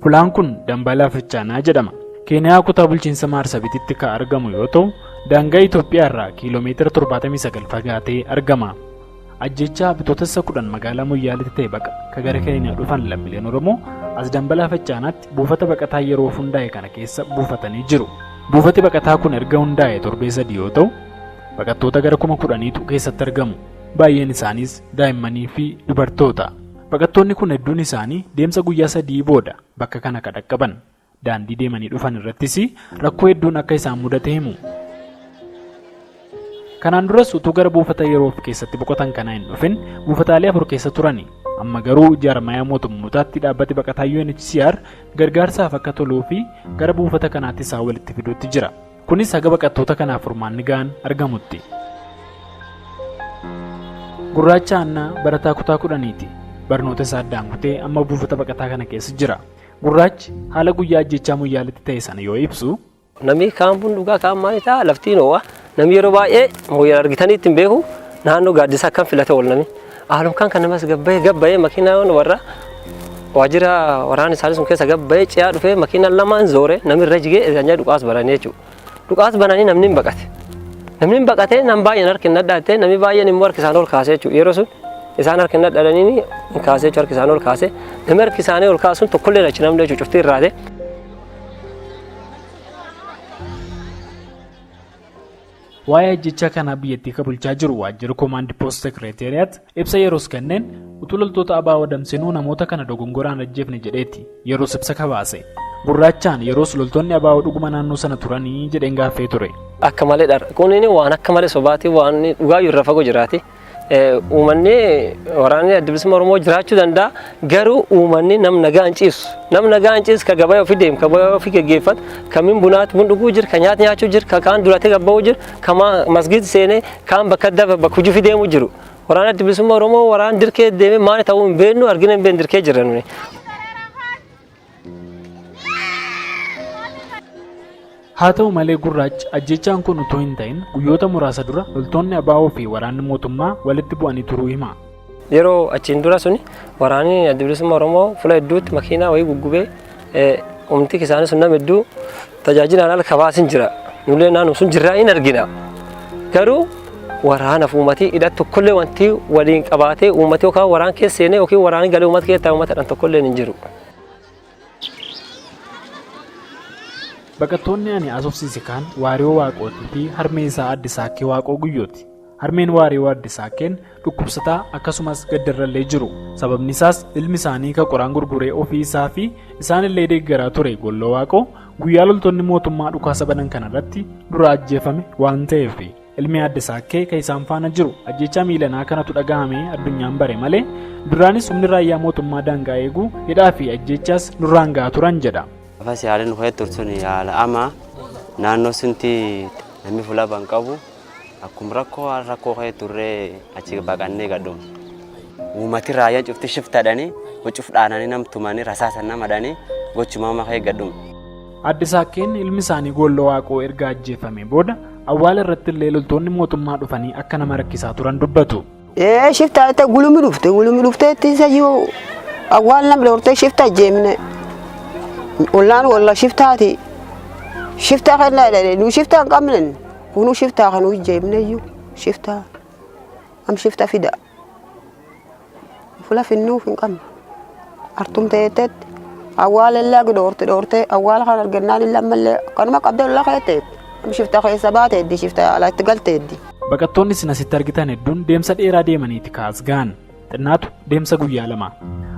Fulaan kun Dambalaa Fachaanaa jedhama. Keeniyaa kutaa bulchiinsa Marsabititti kan argamu yoo ta'u, daangaa Itoophiyaa irraa kiiloomeetira 79 fagaatee argama. Ajjechaa bitootessa 10 magaalaa Moyyaaleetti ta'e baqa ka gara Keeniyaa dhufan lammiileen Oromoo as Dambalaa Fachaanaatti buufata baqataa yeroo hundaa'e kana keessa buufatanii jiru. Buufati baqataa kun erga hundaa'e torbee 3 yoo ta'u, baqattoota gara 10,000tu keessatti argamu. Baay'een isaaniis daa'immanii fi dubartoota. Baqattoonni kun hedduun isaanii deemsa guyyaa 3 booda bakka kana kan dhaqqaban. Daandii deemanii dhufan irrattis rakkoo hedduun akka isaan mudate himu. Kanaan duras utuu gara buufata yeroo of keessatti boqotan kanaa hin dhufin buufataalee 4 keessa turani. Amma garuu jaarmayaa mootummootaatti dhaabbati baqataa UNHCR gargaarsaaf akka toluu fi gara buufata kanaatti isaan walitti fiduutti jira. Kunis haga baqattoota kanaaf furmaanni ga'an argamutti. Gurraacha Annaa barataa kutaa 10ti. Barnoota isaa addaan kutee amma buufata baqataa kana keessa jira. Gurraachi haala guyyaa ajjechaa Moyyaaleetti ta'e sana yoo ibsu, Namni kaan bun dhugaa kaan maal ta'a laftiin ho'a. Namni yeroo baay'ee Moyyaale argitanii ittiin beeku naannoo gaaddisaa akkam filate oolu namni. Haalum kan kan namas gabbayee makiinaan warra waajjira waraana isaanii sun keessa gabbayee ce'aa dhufee makiinaan lamaan zoore namni irra jigee isaan dhukaas bananii jechuudha. Dhukaas bananii namni hin baqate. Namni hin baqatee nam baay'een harki hin dhadhaate namni baay'een immoo harki isaanii ol kaasee jechuudha. Yeroo sun isaan harki hin dhadhaadhanii hin kaasee jechuudha harki isaanii ol kaasee namni harki isaanii ol kaasuun tokkollee achi namni jechuudha cuftii irraate. Waa'ee ajjechaa kanaa biyyattii kan bulchaa jiru waajjirri Koomaand Poost Sekireeteriyaat ibsa yeroos kenneen utuu loltoota ABO adamsinuu namoota kana dogongoraan ajjeefne jedheeti yeroos ibsa kabaase. Gurraachaan yeroos loltoonni ABO dhuguma naannoo sana turanii jedheen gaaffee ture. Akka malee dhara. Kun waan akka malee sobaati waan dhugaa irra fagoo jiraati. Uummanni waraanni adda bilisummaa Oromoo jiraachuu danda'a. Garuu uummanni nam nagaa hin ciisu. Nam nagaa hin ciisu ka gabaa ofii deemu, ka gabaa ofii geggeeffatu, ka min bunaatti bun dhuguu jira, ka nyaata nyaachuu jira, ka kaan duratee gabba'uu jira, ka masgiid seenee kaan bakka adda bakka hojii ofii deemuu jiru. Waraanni adda bilisummaa Oromoo waraan dirqee deemee maal ta'uu hin beeknu argina hin beeknu dirqee jirra nuni. Haa ta'u malee gurraachi ajjechaan kun utuu hin ta'in guyyoota muraasa dura loltoonni ABO fi waraanni mootummaa walitti bu'anii turuu hima. Yeroo achiin dura suni waraanni adda bilisummaa Oromoo fuula hedduutti makiinaa wayii guggubee umti isaanii sun nama hedduu tajaajilaan ala kabaasin jira. Nullee naannoo sun jirraa hin argina. Garuu waraanaaf uummatii hidhatu tokkollee wanti waliin qabaatee uummatii yookaan waraan keessa seenee yookiin waraanni galee uummata keessa taa'e uummata dhaan tokkollee hin jiru. Baqattoonni ani asoofsiise kaan Waariyoo Waaqootii fi harmee isaa Aadde Saakkee Waaqoo Guyyooti. Harmeen Waariyoo Aadde Saakkeen dhukkubsataa akkasumas gaddarrallee jiru. Sababni isaas ilmi isaanii ka qoraan gurguree ofii isaa fi isaanillee deeggaraa ture Golloo Waaqoo guyyaa loltoonni mootummaa dhukaasa banan kanarratti dura ajjeefame waan ta'eef. Ilmi Aadde Saakkee kan isaan faana jiru ajjechaa miilanaa kanatu dhaga'amee addunyaan bare malee duraanis humni raayyaa mootummaa daangaa eeguu hidhaa fi ajjechaas nurraan ga'aa turan jedha. Afas yaalan ho'ee tursun yaala ama naannoo sunti namni fuula ban qabu akkuma rakkoo rakkoo ho'ee turree achi baqannee gadhuun. Uummati raayyaan cufti shiftadhanii huccuf dhaananii nam tumanii rasaasan nama dhanii gochuma ama ho'ee gadhuun. Aadde Saakkeen ilmi isaanii Golloo Waaqoo erga ajjeefame booda awwaala irratti illee loltoonni mootummaa dhufanii akka nama rakkisaa turan dubbatu. Shiftaa itti gulumi dhufte gulumi dhuftee itti isa jiru awwaal namni hortee shifta jeemne. Ollaan olla shiftaati. Shiftaa kan jedhani nu shiftaa hin qabne kunu shiftaa kan jeemne iyyuu shiftaa am shifta fida. Fula finnuuf hin qabne. Artum ta'eetti awwaala illee dhoorte dhoorte awwaala kan argannaan illee ammallee kanuma qabdee olla keeteetti. Am shifta keessa baateetti shifta alatti galteetti. Baqattoonni isin asitti argitan hedduun deemsa dheeraa deemaniiti kaas ga'an. Xinnaatu deemsa guyyaa 2.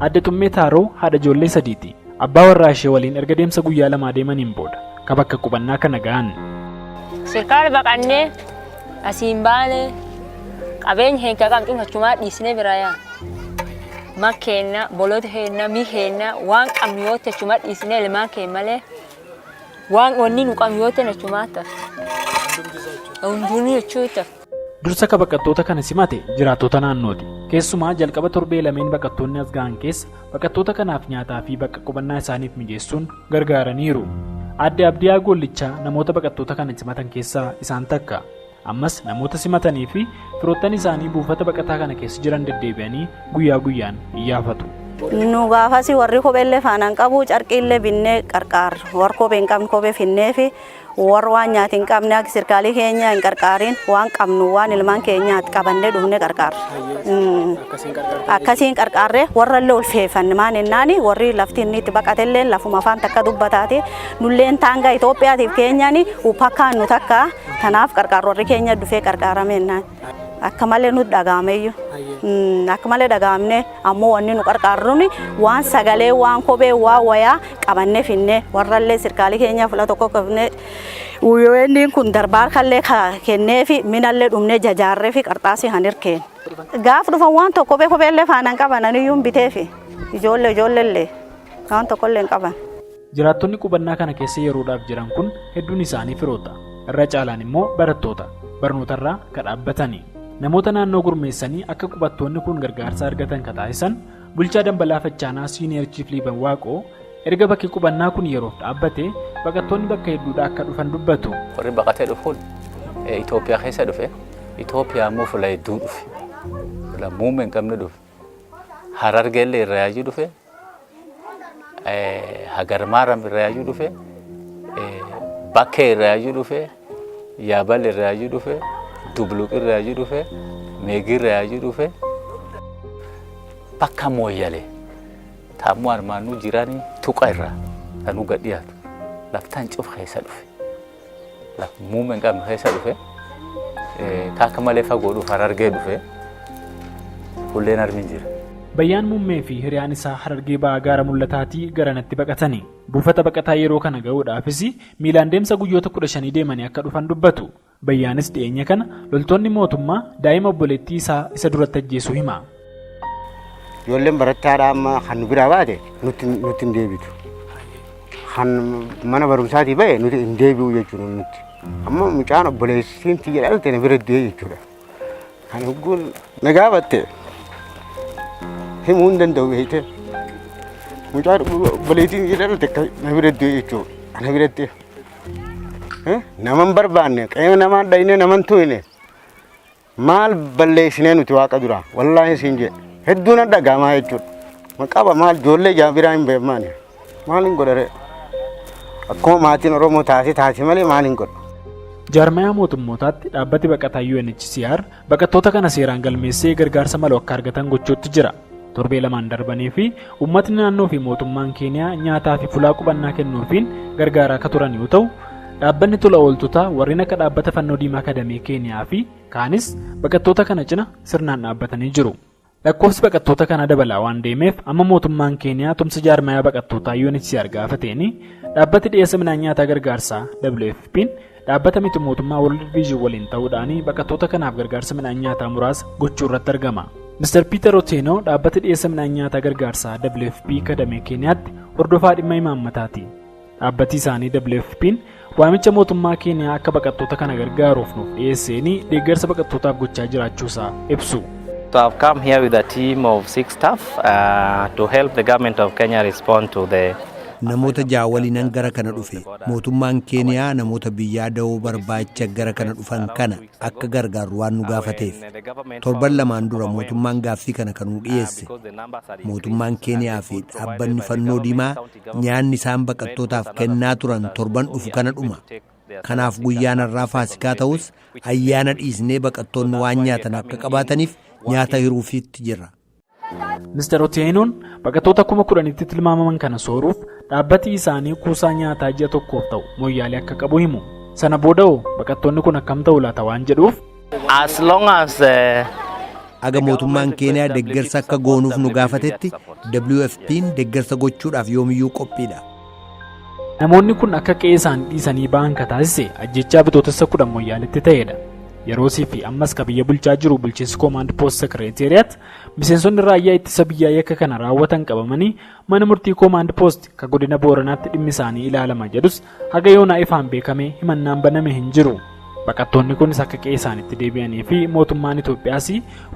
Aadde Xummee Taaroo haadha ijoollee 3ti. Abbaa warraa ishee waliin erga deemsa guyyaa 2 deemaniin booda ka bakka qubannaa kana ga'an. Sirkaal baqannee asiin baanee qabeenya keenya qabnu cufachumaa dhiisnee bira yaa. Makkeenna, boloota keenya, mi keenya waan qabnu yoo ta'e dhiisnee ilmaan keenya malee waan wanni nu qabnu yoo ta'e achumaa ta'a. Hunduun jechuu ta'a. Dursa ka baqattoota kana simate jiraattota naannooti. Keessumaa jalqaba torbee lameen baqattoonni as ga'an keessa baqattoota kanaaf nyaataa fi bakka qubannaa isaaniif mijeessuun gargaaraniiru. Aadde Abdiyaa Gollichaa namoota baqattoota kana simatan keessaa isaan takka. Ammas namoota simatanii fi firoottan isaanii buufata baqataa kana keessa jiran deddeebi'anii guyyaa guyyaan iyyaafatu. Nu gaafasi warri kopheellee faanaan qabu carqiillee binnee qarqaarra. Warri kophee hin qabne kophee finneefi warri waan nyaata hin qabne akka sirkaalii keenya hin qarqaarin waan qabnu waan ilmaan keenya qabannee dhufne qarqaarra. Akkasiin qarqaarree warra illee ulfeeffanne maan ennaani warri lafti inni itti baqatellee lafuma afaan takka dubbataati nulleen taangaa Itoophiyaatiif keenyani upakkaan nu takka kanaaf qarqaarru warri keenya dhufee qarqaarame ennaan. Akka malee nu dhaga'ameyyuu. Akka malee dhaga'amne ammoo wanni nu qarqaarruun waan sagalee waan kophee waan wayaa qabannee finne warrallee sirkaalii keenya fula tokko qabne UN kun darbaar kallee kenneefi minallee dhumnee jajaarree fi qarxaasii han hirkeen. Gaaf dhufan waan tokko kophee kopheellee faanaan qaban aniyyuu biteefi ijoollee ijoolleellee waan tokkollee hin qaban. Jiraattonni qubannaa kana keessa yeroodhaaf jiran kun hedduun isaanii firoota. Irra caalaan immoo barattoota. Barnootarraa kan dhaabbatani. Namoota naannoo gurmeessanii akka qubattoonni kun gargaarsa argatan kan taasisan bulchaa Dambalaa Fachaanaa Senior Chief Liiban Waaqoo erga bakki qubannaa kun yeroof dhaabbate baqattoonni bakka hedduudhaa akka dhufan dubbatu. Warri baqatee dhufuun Itoophiyaa keessa dhufe. Itoophiyaa immoo fuula hedduu dhufe. Fuula muummee hin qabne dhufe. Harargeellee irraa yaayyuu dhufe. Hagarmaaram irraa yaayyuu dhufe. Bakkee irraa yaayyuu dhufe. Yaabal irraa yaayyuu dhufe. Dubluq irraa yaayyuu dhufe. Meegii irraa yaayyuu dhufe. Bakka Mooyyalee. Taammoo armaanuu jiranii tuqa irraa kanuu gad dhiyaatu. Laftaan cuf keessa dhufe. Laf muummee hin qabne keessa dhufe. Kaaka malee fagoo dhufe Harargee dhufe. Hulleen armiin jira. Bayyaan Muummee fi hiriyaan isaa Harargee ba'aa gaara mul'ataatii garanatti baqatani. Buufata baqataa yeroo kana ga'uudhaafis miilaan deemsa guyyoota 15 deemanii akka dhufan dubbatu. Bayyaanis dhiyeenya kana loltoonni mootummaa daa'ima obboleettii isaa isa duratti ajjeesuu hima. Ijoolleen barattaadhaa amma kan nu biraa baate nutti hin deebitu. Kan mana barumsaatii ba'e nuti hin deebi'u jechuudha nutti. Amma mucaan obboleettiin tiyya dhalte na bira du'e jechuudha. Kan hogguun na gaafatte himuu hin danda'u beekte. Mucaan obboleettiin tiyya dhalte na bira du'e jechuudha. Na biratti. Nama hin barbaanne qe'ee namaa dhayine nama hin tuqne maal balleessinee nuti waaqa duraa wallaahi siin jedhe hedduu na dhaga'amaa jechuudha. Maqaba maal ijoollee ijaa biraa hin beekmaani maal hin godhare akkuma maatiin Oromoo taate taate malee maal hin godhu. Jaarmayaa mootummootaatti dhaabbati baqataa UNHCR baqattoota kana seeraan galmeessee gargaarsa malu akka argatan gochuutti jira. Torbee lamaan darbanii fi uummatni naannoo fi mootummaan Keeniyaa nyaataa fi fulaa qubannaa kennuufiin gargaaraa akka turan yoo ta'u, dhaabbanni tola ooltotaa warreen akka dhaabbata fannoo diimaa kadamee Keeniyaa fi kaanis baqattoota kana cina sirnaan dhaabbatanii jiru. Lakkoofsi baqattoota kana dabalaa waan deemeef amma mootummaan Keeniyaa tumsa jaarmayaa baqattootaa UNHCR gaafateeni dhaabbati dhiyeessa midhaan nyaataa gargaarsaa WFP'n dhaabbata miti mootummaa World Vision waliin ta'uudhaan baqattoota kanaaf gargaarsa midhaan nyaataa muraasa gochuu irratti argama. Mr. Peter Otieno dhaabbata dhiyeessa midhaan nyaataa gargaarsaa WFP kadamee Keeniyaatti hordofaa dhimma imaammataati. Dhaabbati isaanii WFP'n waamicha mootummaa Keeniyaa akka baqattoota kana gargaaruuf nuuf dhiyeesseen deeggarsa baqattootaaf gochaa jiraachuusaa ibsu. So I've come here with a team of 6 staff to help the government of Kenya respond to the Namoota ja'a waliinan gara kana dhufe. Mootummaan Keeniyaa namoota biyyaa da'oo barbaacha gara kana dhufan kana akka gargaaru waan nu gaafateef. Torban lamaan dura mootummaan gaaffii kana kan nu dhiyeesse. Mootummaan Keeniyaa fi dhaabbanni fannoo diimaa nyaanni isaan baqattootaaf kennaa turan torban dhufu kana dhuma. Kanaaf guyyaan har'aa Faasikaa ta'us ayyaana dhiisnee baqattoonni waan nyaatan akka qabaataniif nyaata hiruufiitti jirra. Mr. Otienoon baqattoota 10,000tti tilmaamaman kana sooruuf dhaabbati isaanii kuusaa nyaataa ji'a tokkoof ta'u Mooyyaalee akka qabu himu. Sana booda'oo baqattoonni kun akkam ta'u laata waan jedhuuf. As long as Aga mootummaan Keeniyaa deeggarsa akka goonuuf nu gaafatetti WFP'n deeggarsa gochuudhaaf yoomiyyuu qophiidha. Namoonni kun akka qe'ee isaanii dhiisanii ba'an ka taasise ajjechaa bitootessa 10 Mooyyaaleetti ta'edha. Yeroosii fi ammas ka biyya bulchaa jiru bulchiinsi Koomaand Poost Sekireeteriyaat miseensonni raayyaa ittisa biyyaa yakka kana raawwatan qabamanii mana murtii Koomaand Poost ka godina Booranaatti dhimmi isaanii ilaalama jedhus haga yoonaa ifaan beekamee himannaan baname hin jiru. Baqattoonni kunis akka qe'ee isaaniitti deebi'anii fi mootummaan Itoophiyaas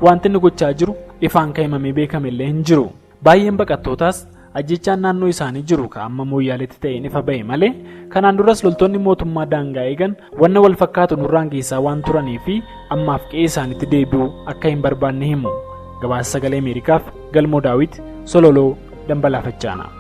wanti inni gochaa jiru ifaan kan himamee beekame illee hin jiru. Baay'een baqattootaas ajjechaan naannoo isaanii jiru ka amma Mooyyaaleetti ta'een ifa ba'e malee kanaan duras loltoonni mootummaa daangaa eegan wanna wal fakkaatu nurraan geessaa waan turanii fi ammaaf qe'ee isaaniitti deebi'uu akka hin barbaanne himu. Gabaasa sagalee Ameerikaaf Galmoo Daawit Sololoo Dambalaa Faccaanaa.